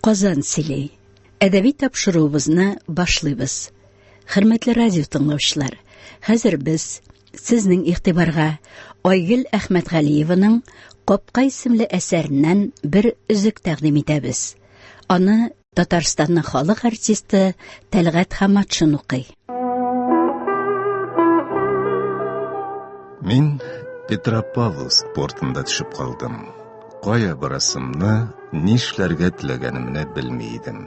Казан сөйли. Әдәби тапшыруыбызны башлыйбыз. Хөрмәтле радио тыңлаучылар, хәзер без сезнең игътибарга Айгөл Әхмәтгалиеваның Капка исемле әсәреннән бер өзек тәкъдим итәбез. Аны Татарстанның халык артисты Тәлгать Хаматшин укый. Мин Петропавловск портында төшеп калдым. Кая барасымны, нишләргә теләгәнемне белми идем.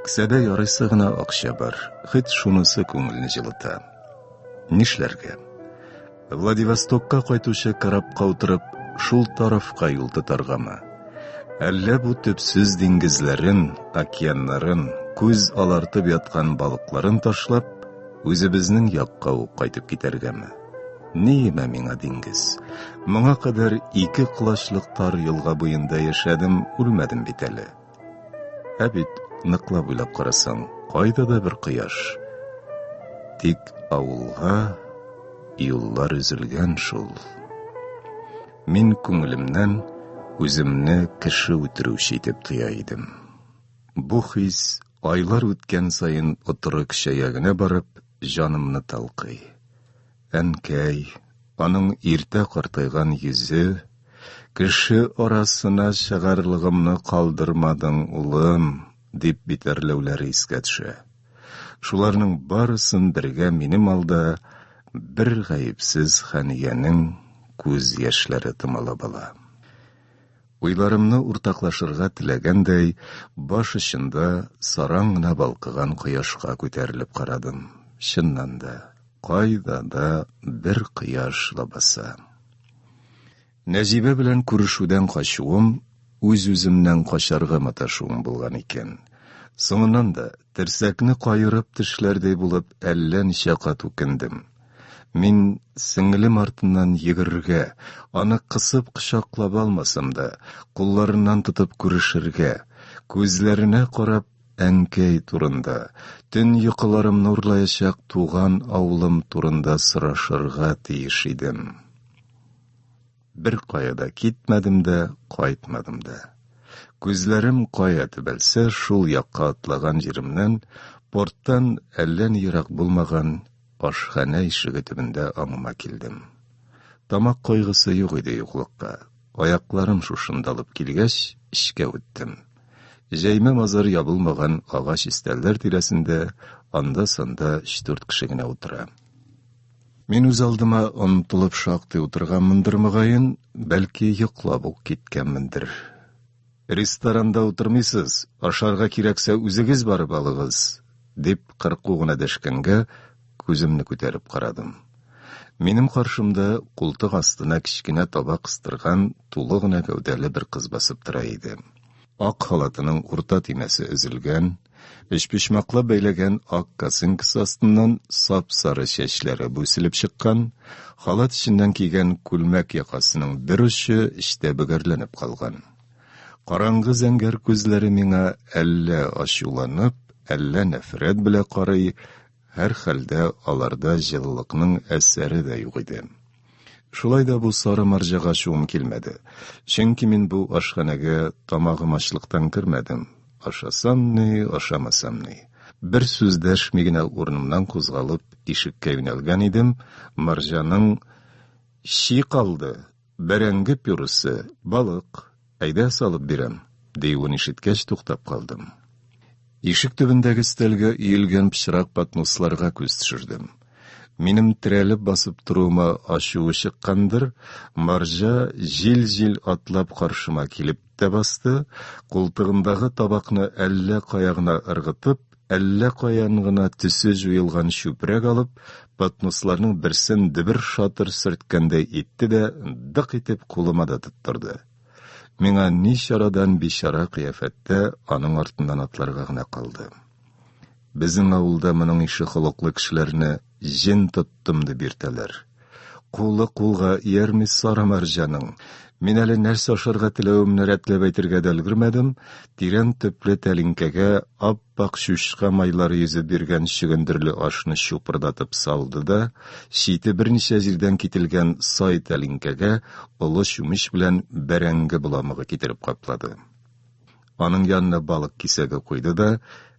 Кесәдә ярыйсы гына акча бар, хет шунысы күңелне җылыта. Нишләргә? Владивостокка кайтучы корабка утырып, шул тарафка юл тотаргамы? Әллә бу төпсез диңгезләрен, океаннарын, күз алартып яткан балыкларын ташлап, үзебезнең якка ук кайтып китәргәме? Ниемә миңа диңгез? Моңа кадәр ике колачлык тар елга буенда яшәдем, үлмәдем бит әле. Ә бит ныклап уйлап карасаң, кайда да бер кояш. Тик авылга юллар өзелгән шул. Мин күңелемнән үземне кеше үтерүче итеп тоя идем. Бу хис айлар үткән саен отыры көчәя генә барып, җанымны талкый. Әнкәй, аның иртә картайган йөзе, кеше арасына чыгарлыгымны калдырмадың, улым, дип битәрләүләре искә төшә. Шуларның барысын бергә минем алда бер гаепсез Хәниянең күз яшьләре томалап ала. Уйларымны уртаклашырга теләгәндәй, баш очында саран гына балкыган кояшка күтәрелеп карадым. Чыннан да, кайда да бер кояш лабаса. Нәҗибә белән күрешүдән качуым үз-үземнән качарга маташуым булган икән. Соңыннан да, терсәкне каерып тешләрдәй булып, әллә ничә кат үкендем. Мин сеңелем артыннан йөгерергә, аны кысып кочаклап алмасам да, кулларыннан тотып күрешергә, күзләренә карап, әнкәй турында, төн йокыларымны урлаячак туган авылым турында сорашырга тиеш идем. Бер кая да китмәдем дә, кайтмадым да. Күзләрем кая төбәлсә, шул якка атлаган җиремнән, порттан әллә ни ерак булмаган ашханә ишеге төбендә аңыма килдем. Тамак кайгысы юк иде юклыкка. Аякларым шушында алып килгәч, эчкә үттем. Җәймә-мазар ябылмаган агач өстәлләр тирәсендә анда-санда өч-дүрт кеше генә утыра. Мин үз алдыма онытылып шактый утырганмындыр, мөгаен, бәлки йоклап ук киткәнмендер. Ресторанда утырмыйсыз, ашарга кирәксә үзегез барып алыгыз, дип кырку гына дәшкәнгә күземне күтәреп карадым. Минем каршымда култык астына кечкенә таба кыстырган тулы гына гәүдәле бер кыз басып тора иде. Ак халатының урта төймәсе өзелгән, өчпочмаклап бәйләгән ак косынкасы астыннан сап-сары чәчләре бүселеп чыккан, халат эченнән кигән күлмәк якасының бер очы эчтә бөгәрләнеп калган. Караңгы зәңгәр күзләре миңа әллә ачуланып, әллә нәфрәт белә карый, Һәрхәлдә, аларда җылылыкның әсәре дә юк иде. Шулай да бу сары марҗага ачуым килмәде. Чөнки мин бу ашханәгә тамагым ачлыктан кермәдем. Ашасам ни, ашамасам ни. Бер сүз дәшми генә урынымнан кузгалып, ишеккә юнәлгән идем, марҗаның Щи калды, бәрәңге пюресы, балык, әйдә салып бирәм, диюен ишеткәч туктап калдым. Ишек төбендәге өстәлгә өелгән пычрак подносларга күз төшердем. Минем терәлеп басып торуыма ачуы чыккандыр, марҗа җил-җил атлап каршыма килеп тә басты, култыгындагы табакны әллә кая гына ыргытып, Әллә каян гына төсе җуелган чүпрәк алып, подносларның берсен дөбер-шатыр сөрткәндәй итте дә дык итеп кулыма да тоттырды. Миңа ни чарадан бичара кыяфәттә аның артыннан атларга гына калды. Безнең авылда моның ише холыклы кешеләрне җен тоттым дип йөртәләр. Кулы кулга иярми сары марҗаның. Мин әле нәрсә ашарга теләвемне рәтләп әйтергә дә өлгермәдем, тирән төпле тәлинкәгә ап-ак чучка майлары йөзеп йөргән чөгендерле ашны чупырдатып салды да, чите берничә җирдән кителгән сай тәлинкәгә олы чүмеч белән бәрәңге боламыгы китереп каплады. Аның янына балык кисәге куйды да,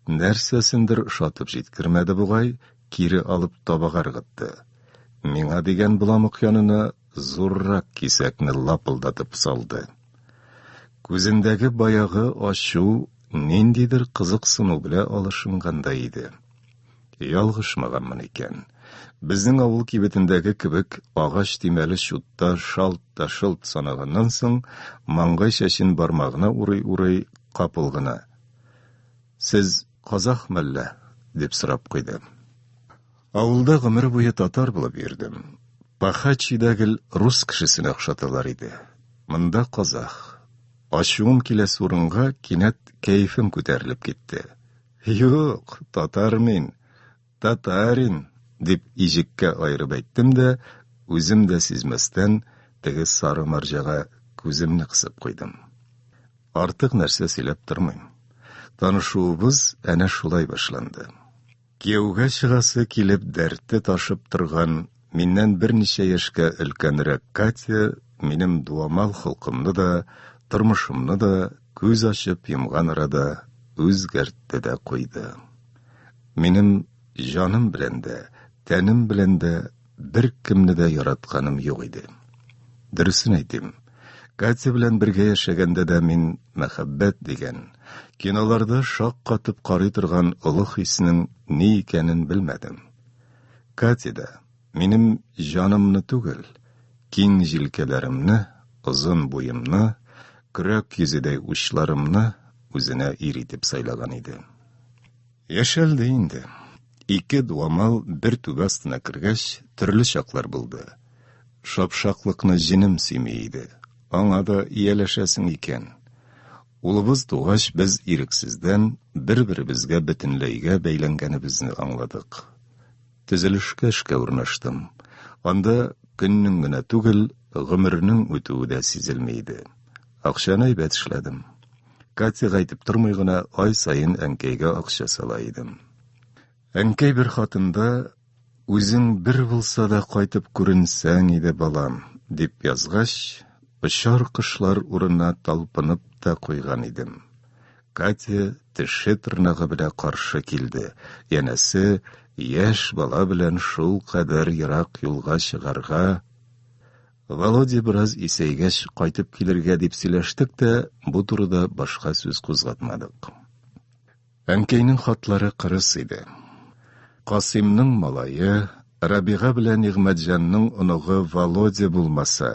нәрсәсендер ошатып җиткермәде бугай, кире алып табага ыргытты. Миңа дигән боламык янына зуррак кисәкне лапылдатып салды. Күзендәге баягы ачу ниндидер кызыксыну белән алышынгандай иде. Ялгышмаганмын икән. Безнең авыл кибетендәге кебек агач төймәле чутта шалт та шылт санаганнан соң, маңгай чәчен бармагына урый-урый, капыл гына: Сез казах мәллә? дип сорап куйды. Авылда гомер буе татар булып йөрдем. Пахачида гел рус кешесенә охшаталар иде. Монда казах. Ачуым киләсе урынга кинәт кәефем күтәрелеп китте. Юк, татар мин, татарин, дип иҗеккә аерып әйттем дә, үзем дә сизмәстән, теге сары марҗага күземне кысып куйдым. Артык нәрсә сөйләп тормыйм. Танышуыбыз әнә шулай башланды. Кияүгә чыгасы килеп дәрте ташып торган, миннән берничә яшькә өлкәнрәк Катя минем дуамал холкымны да, тормышымны да күз ачып йомган арада үзгәртте дә куйды. Минем җаным белән дә, тәнем белән дә беркемне дә яратканым юк иде. Дөресен әйтим, Катя белән бергә яшәгәндә дә мин мәхәббәт дигән, киноларда шаккатып карый торган олы хиснең ни икәнен белмәдем. Катя да минем җанымны түгел, киң җилкәләремне, озын буемны, көрәк йөзедәй учларымны үзенә ир итеп сайлаган иде. Яшәлде инде. Ике дуамал бер түбә астына кергәч, төрле чаклар булды. Шапшаклыкны җенем сөйми иде. Аңа да ияләшәсең икән. Улыбыз тугач, без ирексездән бер-беребезгә бөтенләйгә бәйләнгәнебезне аңладык. Төзелешкә эшкә урнаштым. Анда көннең генә түгел, гомернең үтүе дә сизелми иде. Акчаны әйбәт эшләдем. Катяга әйтеп тормый гына ай саен әнкәйгә акча сала идем. Әнкәй бер хатында Үзең бер булса да кайтып күренсәң иде, балам, дип язгач, очар кошлар урынына талпынып та куйган идем. Катя теше-тырнагы белән каршы килде, янәсе, яшь бала белән шулкадәр ерак юлга чыгарга Володя бераз исәйгәч кайтып килергә дип сөйләштек тә, бу турыда башка сүз кузгатмадык. Әнкәйнең хатлары кырыс иде. Касыймның малае, Рабига белән Нигъмәтҗанның оныгы Володя булмаса,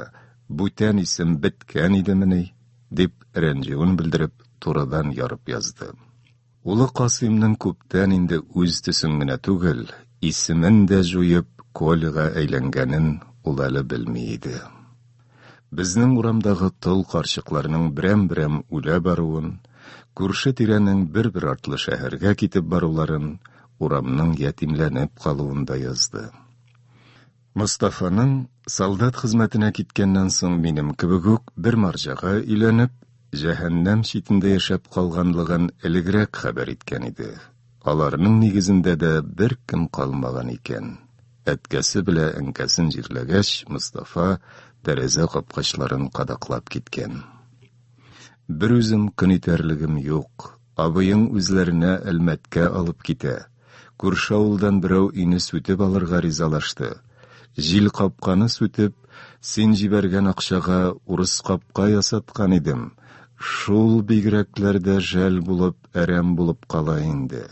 бүтән исем беткән идемени? дип рәнҗүен белдереп, турыдан ярып язды. Улы Касыймның күптән инде үз төсен генә түгел, исемен дә җуеп, Коляга әйләнгәнен ул әле белми иде. Безнең урамдагы тол карчыкларның берәм-берәм үлә баруын, күрше-тирәнең бер-бер артлы шәһәргә китеп баруларын, урамның ятимләнеп калуын да язды. Мостафаның, солдат хезмәтенә киткәннән соң минем кебек үк бер марҗага өйләнеп, җәһәннәм читендә яшәп калганлыгын элегрәк хәбәр иткән иде. Аларның нигезендә дә беркем калмаган икән. Әткәсе белә әнкәсен җирләгәч, Мостафа тәрәзә капкачларын кадаклап киткән. Берүзем көн итәрлегем юк, абыең үзләренә Әлмәткә алып китә. Күрше авылдан берәү өйне сүтеп алырга ризалашты. Җил капканы сүтеп, син җибәргән акчага урыс капка ясаткан идем. Шул бигрәкләр дә жәл булып, әрәм булып кала инде.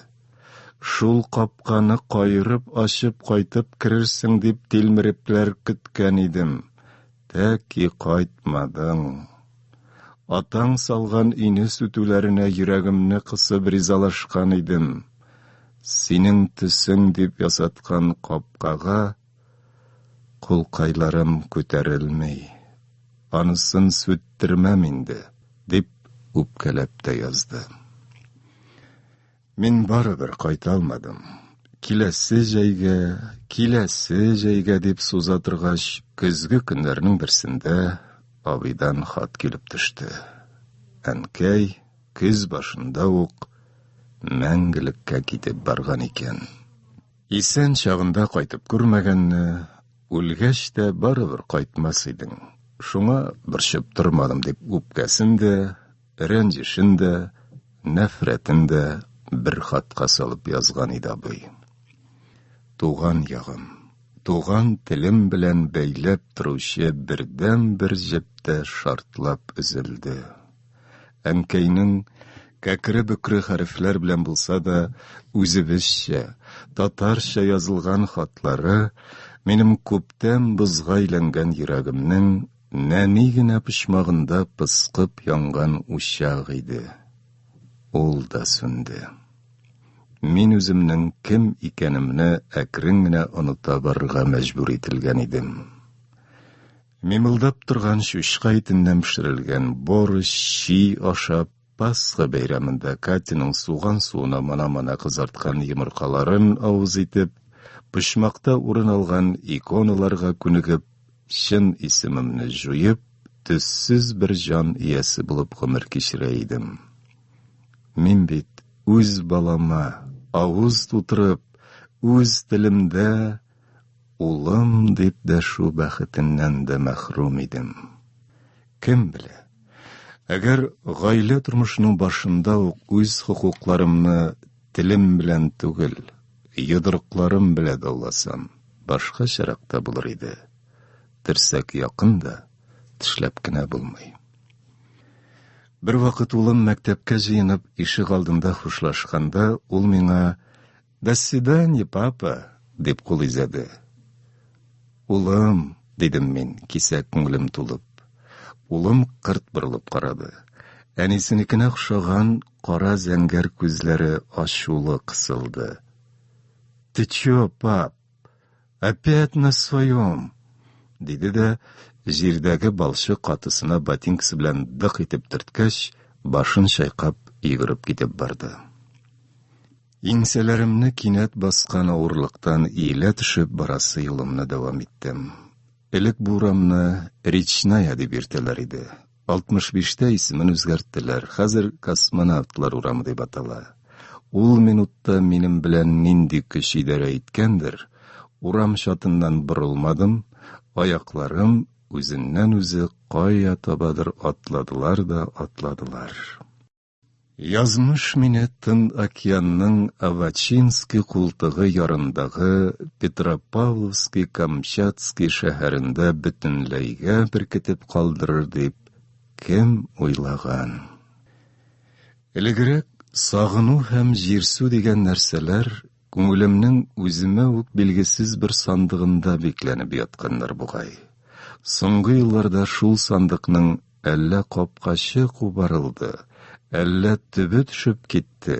Шул капканы каерып ачып кайтып керерсең дип тилмерепләр көткән идем. Тәки кайтмадың. Атаң салган өйне сүтүләренә йөрәгемне кысып ризалашкан идем. Синең төсең дип ясаткан капкага кулкайларым күтәрелми. Анысын сүттермәм инде, дип үпкәләп тә язды. Мин барыбер кайта алмадым. Киләсе җәйгә, киләсе җәйгә дип суза торгач, көзге көннәрнең берсендә абыйдан хат килеп төште. Әнкәй көз башында ук мәңгелеккә китеп барган икән. Исән чагында кайтып күрмәгәнне, үлгәч тә барыбер кайтмас идең. Шуңа борчып тормадым, дип үпкәсен дә, рәнҗешен дә, нәфрәтен дә бер хатка салып язган иде абый. Туган ягым, туган телем белән бәйләп торучы бердәнбер җеп тә шартлап өзелде. Әнкәйнең кәкре-бөкре хәрефләр белән булса да, үзебезчә, татарча язылган хатлары минем күптән бозга әйләнгән йөрәгемнең нәни генә почмагында пыскып янган учак иде. Ул да сүнде. Мин үземнең кем икәнемне әкрен генә оныта барырга мәҗбүр ителгән идем. Мимылдап торган чучка итеннән пешерелгән борщ, щи ашап, Пасха бәйрәмендә Катяның суган суына мана-мана кызарткан йомыркаларын авыз итеп, почмакта урын алган иконаларга күнегеп, чын исемемне җуеп, төссез бер җан иясе булып гомер кичерә идем. Мин бит үз балама, авыз тутырып, үз телемдә Улым дип дәшү бәхетеннән дә мәхрүм идем. Кем белә, әгәр гаилә тормышының башында ук үз хокукларымны телем белән түгел, йодрыкларым белә дауласам, башкачарак та булыр иде. Терсәк якын да, тешләп кенә булмый. Бервакыт улым мәктәпкә җыенып ишегалдында хушлашканда, ул миңа До свидания, папа, дип кул изәде. Улым, дидем мин, кисәк күңелем тулып. Улым кырт борылып карады. Әнисенекенә охшаган кара зәңгәр күзләре ачулы кысылды. Ты чё, пап? Опять на своем! диде дә, җирдәге балчык катысына ботинкасы белән дык итеп төрткәч, башын чайкап йөгереп китеп барды. Иңсәләремне кинәт баскан авырлыктан иелә төшеп барасы юлымны дәвам иттем. Элек бу урамны Речная дип йөртәләр иде. 65-тә исемен үзгәрттеләр, хәзер Космонавтлар урамы дип атала. Ул минутта минем белән нинди көч идарә иткәндер, урам чатыннан борылмадым, аякларым үзеннән-үзе кая табадыр атладылар да атладылар. Язмыш мине Тын океанның Авачинский култыгы ярындагы Петропавловский-Камчатский шәһәрендә бөтенләйгә беркетеп калдырыр дип кем уйлаган? Элегрәк сагыну һәм җирсү дигән нәрсәләр күңелемнең үземә үк билгесез бер сандыгында бикләнеп ятканнар бугай. Соңгы елларда шул сандыкның әллә капкачы кубарылды, әллә төбе төшеп китте,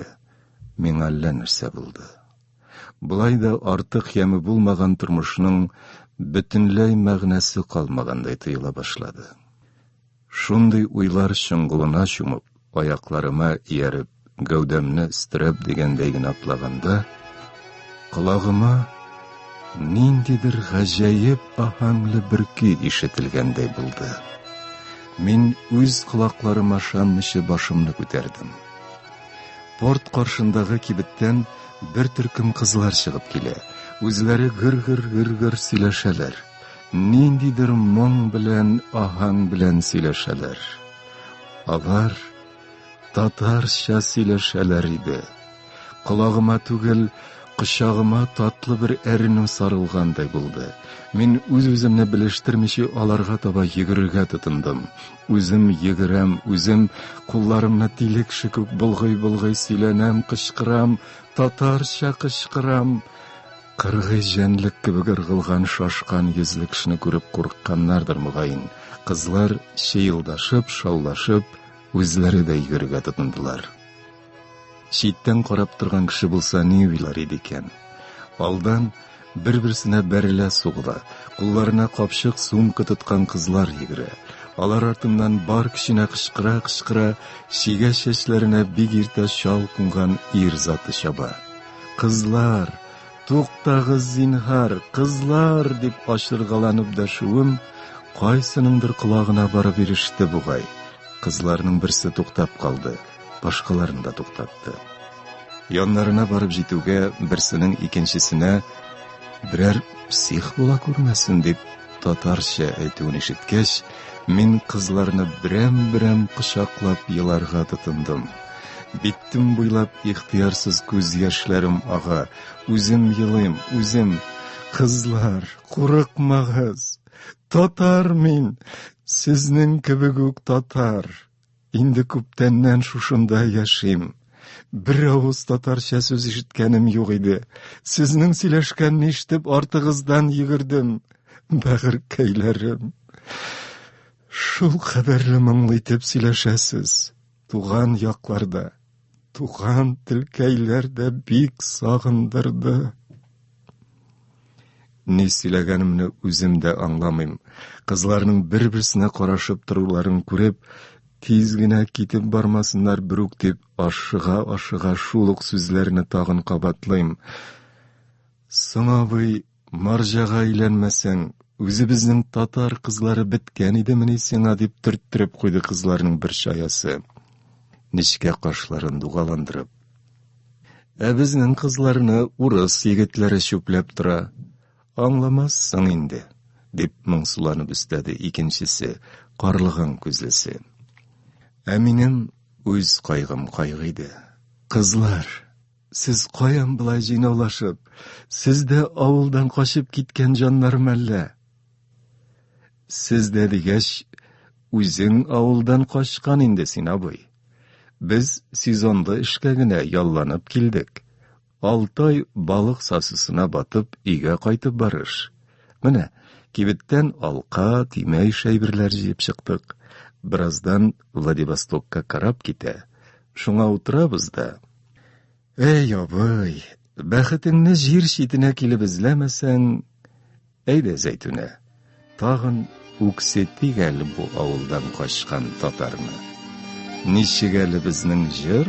миңа әллә нәрсә булды. Болай да артык яме булмаган тормышның бөтенләй мәгънәсе калмагандай тоела башлады. Шундый уйлар чоңгылына чумып, аякларыма ияреп, гәүдәмне өстерәп дигәндәй генә атлаганда, колагыма ниндидер гаҗәеп аһәңле бер көй ишетелгәндәй булды. Мин үз колакларыма ышанмыйча башымны күтәрдем. Порт каршындагы кибеттән бер төркем кызлар чыгып килә. Үзләре гөр-гөр-гөр-гөр сөйләшәләр. Ниндидер моң белән, аһәң белән сөйләшәләр. Алар татарча сөйләшәләр иде. Колагыма түгел, кочагыма татлы бер әрнү сарылгандай булды. Мин үз-үземне белештермичә аларга таба йөгерергә тотындым. Үзем йөгерәм, үзем кулларымны тиле кеше күк болгый-болгый сөйләнәм, кычкырам, татарча кычкырам. Кыргый җәнлек кебек ыргылган шашкан йөзле кешене күреп курыкканнардыр, мөгаен. Кызлар чыелдашып, шаулашып, үзләре дә йөгерергә тотындылар. Читтән карап торган кеше булса, ни уйлар иде икән? Алдан бер-берсенә бәрелә-сугыла, кулларына капчык, сумка тоткан кызлар йөгерә. Алар артыннан бар көченә кычкыра-кычкыра, чигә чәчләренә бик иртә чал кунган ир заты чаба. Кызлар, туктагыз, зинһар, кызлар, дип ачыргаланып дәшүем кайсыныңдыр колагына барып иреште бугай. Кызларның берсе туктап калды, башкаларын да туктатты. Яннарына барып җитүгә, берсенең икенчесенә берәр псих була күрмәсен дип татарча әйтүен ишеткәч, мин кызларны берәм-берәм кочаклап еларга тотындым. Биттем буйлап ихтыярсыз күз яшьләрем ага. Үзем елыйм, үзем. Кызлар, курыкмагыз. Татар мин, сезнең кебек үк татар. Инде күптәннән шушында яшим. Бер авыз татарча сүз ишеткәнем юк иде. Сезнең сөйләшкәнне ишетеп артыгыздан йөгердем. Бәгырькәйләрем. Шул кадәрле моңлы итеп сөйләшәсез. Туган якларда, туган телкәйләр дә бик сагындырды. Ни сөйләгәнемне үзем дә аңламыйм. Кызларның бер-берсенә карашып торуларын күреп, тиз генә китеп бармасыннар берүк дип, ашыга-ашыга шул ук сүзләрне тагын кабатлыйм. Соң, абый, марҗага өйләнмәсәң, үзебезнең татар кызлары беткән идемени сиңа, дип төрттереп куйды кызларның бер чаясы, нечкә кашларын дугаландырып. Ә безнең кызларны урыс егетләре чүпләп тора. Аңламассың инде, дип моңсуланып өстәде икенчесе, карлыган күзлесе. Ә минем үз кайгым кайгы иде. Кызлар, сез каян болай җыйнаулашып? Сез дә авылдан качып киткән җаннар мәллә? Сез дә дигәч, үзең авылдан качкан инде син, абый. Без сезонлы эшкә генә ялланып килдек. Алты ай балык сасысына батып, өйгә кайтып барыш. Менә, кибеттән алка, төймә ише әйберләр җыеп чыктык. Бераздан Владивостокка кораб китә. Шуңа утырабыз да. Әй, абый, бәхетеңне җир читенә килеп эзләмәсәң, Әйдә, Зәйтүнә, тагын үксетик әле бу авылдан качкан татарны. Ничек әле безнең җыр?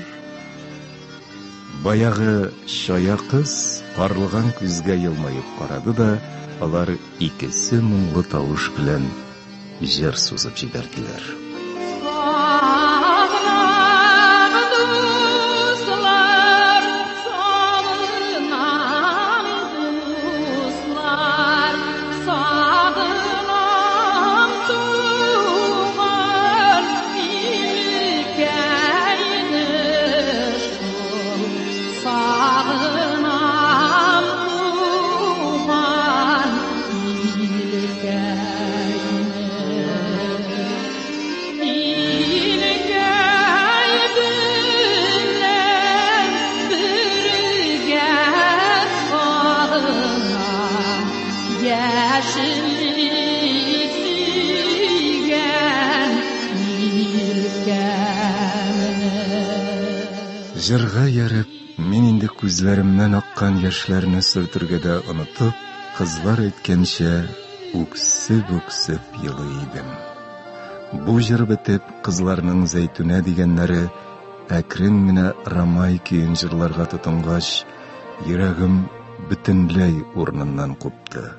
Баягы чая кыз карлыган күзгә елмаеп карады да, алар икесе моңлы тавыш белән җыр сузып җибәрделәр. Җырга ярып, мин инде күзләремнән аккан яшьләрне сөртергә дә онытып, кызлар әйткәнчә, үксеп-үксеп елый идем. Бу җыр бетеп, кызларның Зәйтүнә дигәннәре әкрен генә Рамай көен җырларга тотынгач, йөрәгем бөтенләй урыныннан купты.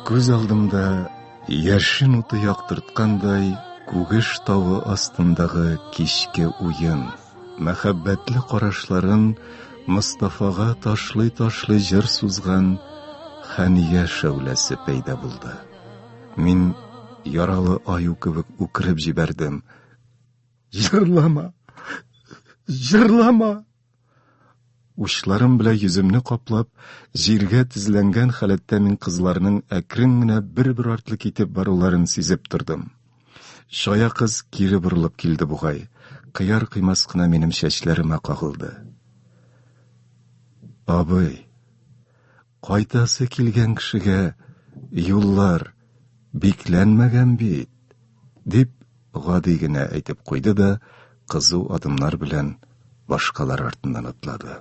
Күз алдымда яшен уты яктырткандай Күгеш тавы астындагы кичке уен, мәхәббәтле карашларын Мостафага ташлый-ташлый җыр сузган Хәния шәүләсе пәйда булды. Мин яралы аю кебек үкереп җибәрдем. Җырлама! Җырлама! Учларым белән йөземне каплап, җиргә тезләнгән халәттә мин кызларның әкрен генә бер-бер артлы китеп баруларын сизеп тордым. Чая кыз кире борылып килде бугай, кыяр-кыймас кына минем чәчләремә кагылды. Абый, кайтасы килгән кешегә юллар бикләнмәгән бит, дип гади генә әйтеп куйды да, кызу адымнар белән башкалар артыннан атлады.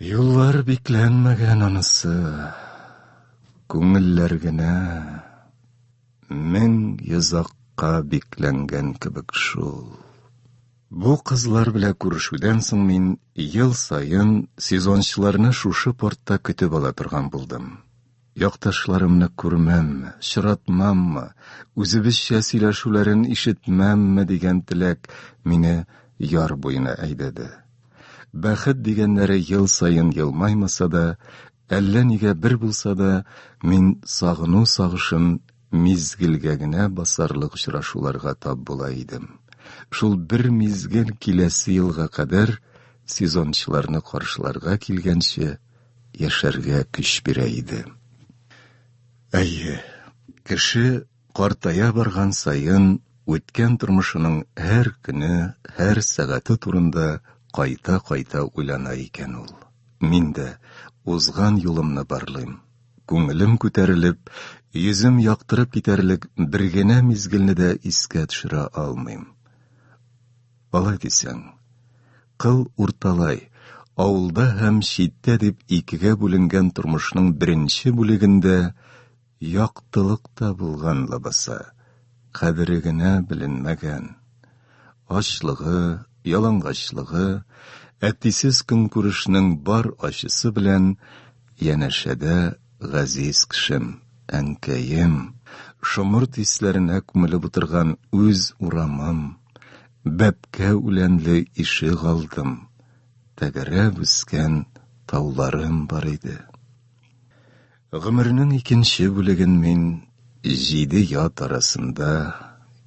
Юллар бикләнмәгән анысы. Күңелләр генә мең йозакка бикләнгән кебек шул. Бу кызлар белән күрешүдән соң мин ел саен сезончыларны шушы портта көтеп ала торган булдым. Якташларымны күрмәмме, очратмаммы, үзебезчә сөйләшүләрен ишетмәмме дигән теләк мине яр буена әйдәде. Бәхет дигәннәре ел саен елмаймаса да, әллә нигә бер булса да, мин сагыну сагышын мизгелгә генә басарлык очрашуларга тап була идем. Шул бер мизгел киләсе елга кадәр сезончыларны каршыларга килгәнче яшәргә көч бирә иде. Әйе, кеше картая барган саен үткән тормышының һәр көне, һәр сәгате турында кайта-кайта уйлана икән ул. Мин дә узган юлымны барлыйм. Күңелем күтәрелеп, йөзем яктырып китәрлек бер генә мизгелне дә искә төшерә алмыйм. Алай дисәң, кыл урталай, авылда һәм читтә дип икегә бүленгән тормышның беренче бүлегендә яктылык та булган лабаса, кадере генә беленмәгән. Ачлыгы, ялангачлыгы, әтисез көнкүрешнең бар ачысы белән янәшәдә газиз кешем, әнкәем, шомырт исләренә күмелеп утырган үз урамым, бәбкә үләнле ишегалдым, тәгәрәп үскән тауларым бар иде. Гомернең икенче бүлеген мин җиде ят арасында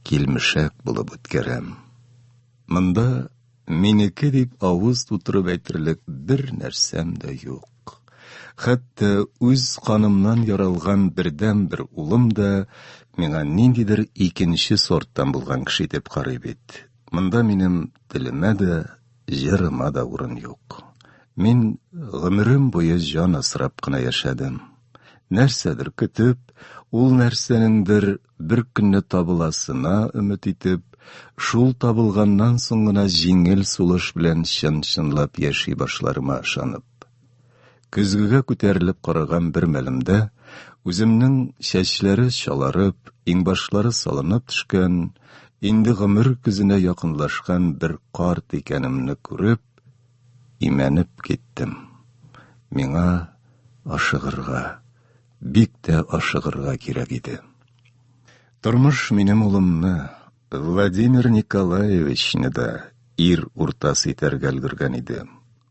килмешәк булып үткәрәм. Монда минеке дип авыз тутырып әйтерлек бер нәрсәм дә юк. Хәтта үз канымнан яралган бердәнбер улым да миңа ниндидер икенче сорттан булган кеше итеп карый бит. Монда минем телемә дә, җырыма да урын юк. Мин гомерем буе җан асрап кына яшәдем. Нәрсәдер көтеп, ул нәрсәнеңдер бер көнне табыласына өмет итеп, шул табылганнан соң гына җиңел сулыш белән чын-чынлап яши башларыма ышанып. Көзгегә күтәрелеп караган бер мәлемдә үземнең чәчләре чаларып, иңбашлары салынып төшкән, инде гомер көзенә якынлашкан бер карт икәнемне күреп, имәнеп киттем. Миңа ашыгырга, бик тә ашыгырга кирәк иде. Тормыш минем улымны, Владимир Николаевичны да ир уртасы итәргә өлгергән иде.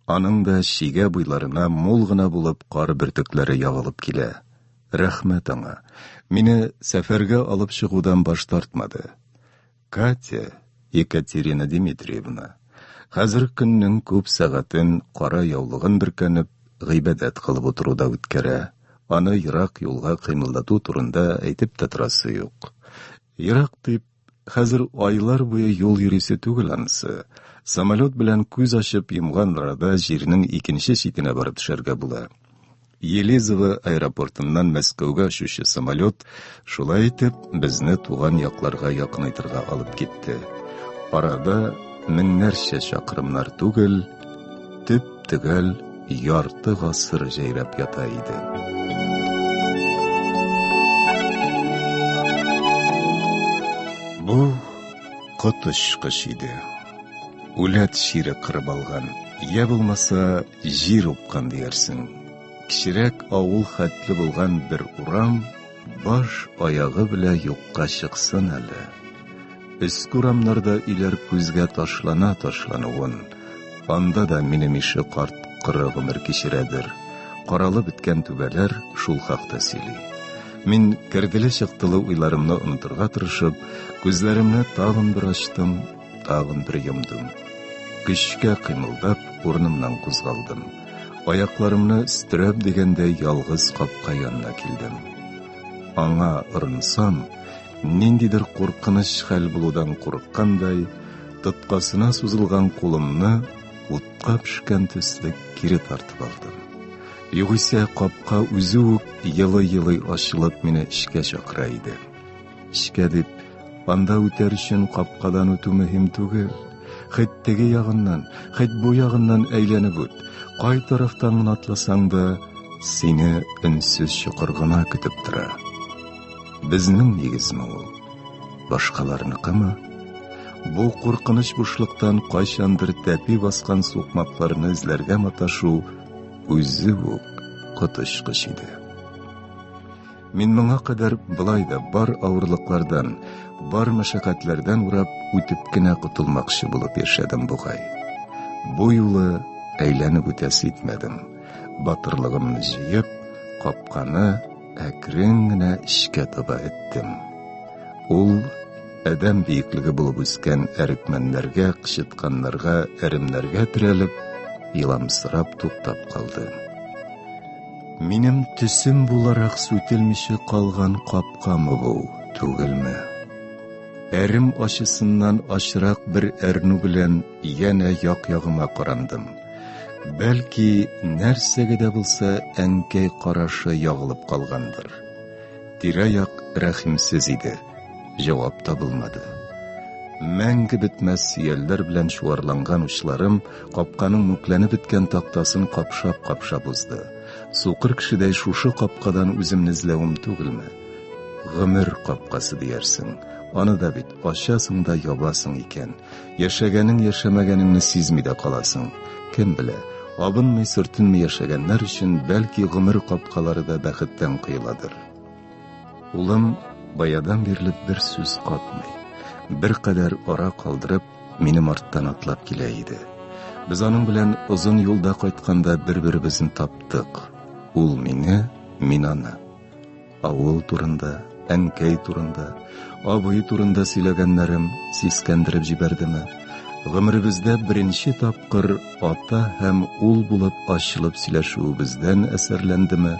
Аның да чигә буйларына мул гына булып кар бөртекләре ягылып килә. Рәхмәт аңа, мине сәфәргә алып чыгудан баш тартмады. Катя, Екатерина Дмитриевна, хәзер көннең күп сәгатен кара яулыгын бөркәнеп, гыйбадәт кылып утыруда үткәрә. Аны ерак юлга кыймылдату турында әйтеп тә торасы юк. Ерак дип, хәзер айлар буе юл йөрисе түгел анысы. Самолет белән күз ачып йомган арада җирнең икенче читенә барып төшәргә була. Елизово аэропортыннан Мәскәүгә очучы самолет шулай итеп безне туган якларга якынайтырга алып китте. Арада меңнәрчә чакрымнар түгел, төп-төгәл ярты гасыр җәйрәп ята иде. Бу коточкыч иде. Үләт чире кырып алган, я булмаса җир упкан диярсең. Кечерәк авыл хәтле булган бер урам баш аягы белә юкка чыксын әле. Өске урамнарда өйләр күзгә ташлана ташлануын. Анда да минем ише карт коры гомер кичерәдер. Каралып беткән түбәләр шул хакта сөйли. Мин керделе-чыктылы уйларымны онытырга тырышып, күзләремне тагын бер ачтым, тагын бер йомдым. Көчкә кыймылдап, урынымнан кузгалдым. Аякларымны өстерәп дигәндәй ялгыз капка янына килдем. Аңа орынсам, ниндидер куркыныч хәл булудан курыккандай, тоткасына сузылган кулымны утка пешкән төсле кире тартып алдым. Югыйсә капка үзе үк елый-елый ачылып мине эчкә чакыра иде. Эчкә дип, анда үтәр өчен капкадан үтү мөһим түгел. Хет теге ягыннан, хет бу ягыннан әйләнеп үт. Кай тарафтан гына атласаң да, Сине өнсез чокыр гына көтеп тора. Безнең нигезме ул? Башкаларныкымы? Бу куркыныч бушлыктан кайчандыр тәпи баскан сукмакларны эзләргә маташу үзе үк коточкыч иде. Мин моңа кадәр болай да бар авырлыклардан, бар мәшәкатьләрдән урап үтеп кенә котылмакчы булып яшәдем бугай. Бу юлы әйләнеп үтәсе итмәдем. Батырлыгымны җыеп, капканы әкрен генә эчкә таба эттем. Ул адәм биеклеге булып үскән әрекмәннәргә, кычытканнарга, әремнәргә терәлеп, еламсырап туктап калды. Минем төсем буларак сүтелмичә калган капкамы бу, түгелме? Әрем ачысыннан ачырак бер әрнү белән янә як-ягыма карандым. Бәлки, нәрсәгә дә булса әнкәй карашы ягылып калгандыр. Тирә-як рәхимсез иде, җавап табылмады. Мәңге бетмәс сөялләр белән чуарланган учларым капканың мүкләнеп беткән тактасын капшап-капшап узды. Сукыр кешедәй шушы капкадан үземне эзләвем түгелме? Гомер капкасы диярсең. Аны да бит ачасың да ябасың икән. Яшәгәнең-яшәмәгәнеңне сизми дә каласың. Кем белә, абынмый-сөртенми яшәгәннәр өчен бәлки гомер капкалары да бәхеттән коеладыр. Улым баядан бирле бер сүз катмый, беркадәр ара калдырып, минем арттан атлап килә иде. Без аның белән озын юлда кайтканда бер-беребезне таптык. Ул мине, мин аны. Авыл турында, әнкәй турында, абый турында сөйләгәннәрем сискәндереп җибәрдеме? Гомеребездә беренче тапкыр ата һәм ул булып ачылып сөйләшүебездән әсәрләндеме?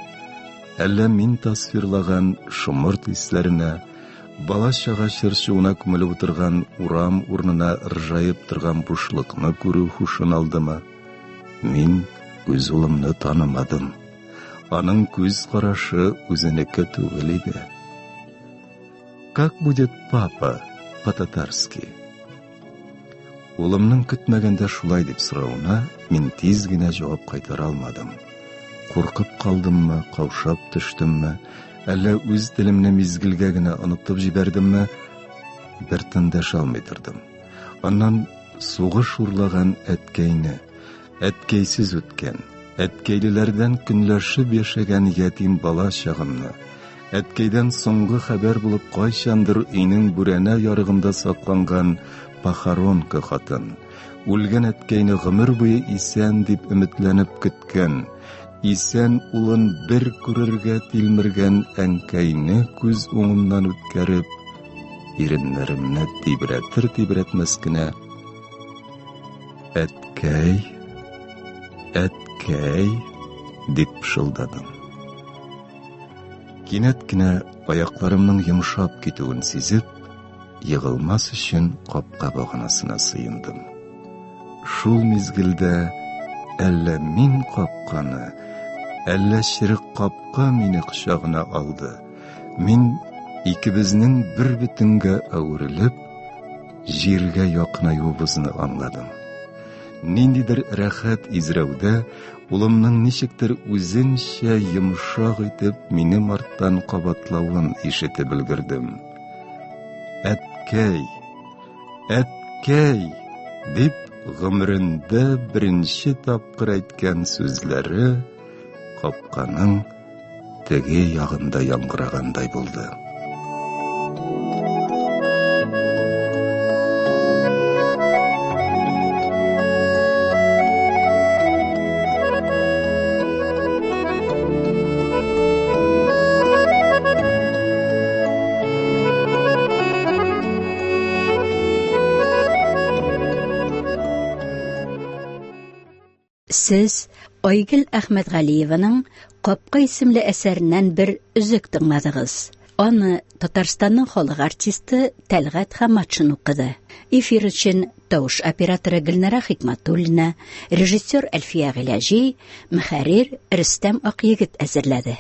Әллә мин тасвирлаган шомырт исләренә, бала-чага чыр-чуына күмелеп утырган урам урынына ыржаеп торган бушлыкны күрү һушын алдымы? Мин үз улымны танымадым. Аның күз карашы үзенеке түгел иде. Как будет папа по-татарски? Улымның көтмәгәндә шулай дип соравына мин тиз генә җавап кайтара алмадым. Куркып калдыммы, каушап төштемме, әллә үз телемне мизгелгә генә онытып җибәрдемме, бер тын дәшә алмый тордым. Аннан сугыш урлаган әткәйне, әткәйсез үткән, әткәйлеләрдән көнләшеп яшәгән ятим бала чагымны, әткәйдән соңгы хәбәр булып кайчандыр өйнең бүрәнә ярыгында сакланган похоронка хатын, үлгән әткәйне гомер буе исән дип өметләнеп көткән, исән улын бер күрергә тилмергән әнкәйне күз уңымнан үткәреп, иреннәремне тибрәтер-тибрәтмәс кенә Әткәй, әткәй, дип пышылдадым. Кинәт кенә аякларымның йомшап китүен сизеп, егылмас өчен капка баганасына сыендым. Шул мизгелдә әллә мин капканы, әллә черек капка мине кочагына алды. Мин икебезнең бер бөтенгә әверелеп, җиргә якынаюыбызны аңладым. Ниндидер рәхәт изрәүдә улымның ничектер үзенчә йомшак итеп минем арттан кабатлавын ишетеп өлгердем. Әткәй! Әткәй! дип гомерендә беренче тапкыр әйткән сүзләре капканың теге ягында яңгырагандай булды. Сез Айгөл Әхмәтгалиеваның Капка исемле әсәреннән бер өзек тыңладыгыз. Аны Татарстанның халык артисты Тәлгать Хаматшин укыды. Эфир өчен тавыш операторы Гөлнара Хикматуллина, режиссер Әлфия Гыйләҗи, мөхәррир Рөстәм Акъегет әзерләде.